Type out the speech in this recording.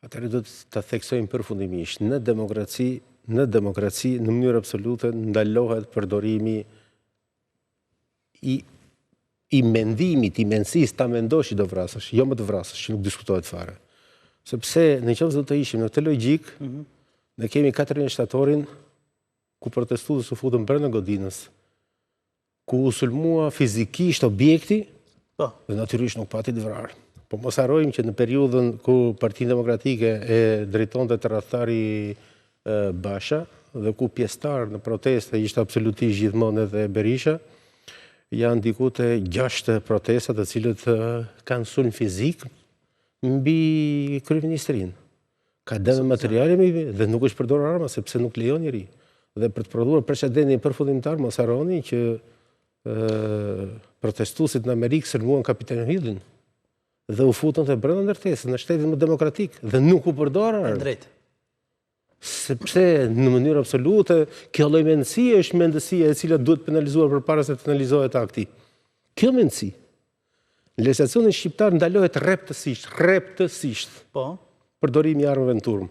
Atëherë duhet ta theksojmë përfundimisht, në demokraci, në demokraci në mënyrë absolute ndalohet përdorimi i i mendimit, i mendësisë ta mendosh që do vrasësh, jo më të vrasësh, që nuk diskutohet fare. Sepse në qoftë se do të ishim në këtë logjikë, mm -hmm. ne kemi 14 shtatorin ku protestuesit u futën brenda godinës, ku u sulmua fizikisht objekti, po. dhe natyrisht nuk pati të vrarë. Po mos harrojmë që në periudhën ku Partinë Demokratike e drejtonte tradhtari Basha dhe ku pjesëtar në protesta ishte absolutisht gjithmonë edhe Berisha, janë diku te 6 protesta të cilët kanë sulm fizik mbi kryeministrinë. Ka dëme materiale dhe nuk është përdorur arma sepse nuk lejon njeri. Dhe për të prodhuar precedentin përfundimtar, mos harroni që protestuesit në Amerikë sulmuan Capitol Hillin dhe u futën të brenda ndërtesës në shtetin më demokratik dhe nuk u përdor armë. Drejt. Sepse në mënyrë absolute kjo lloj mendësie është mendësia e cila duhet penalizuar përpara se të penalizohet akti. Kjo mendësi Në legjislacionin shqiptar ndalohet rreptësisht, rreptësisht. Po. Përdorimi i armëve në turmë.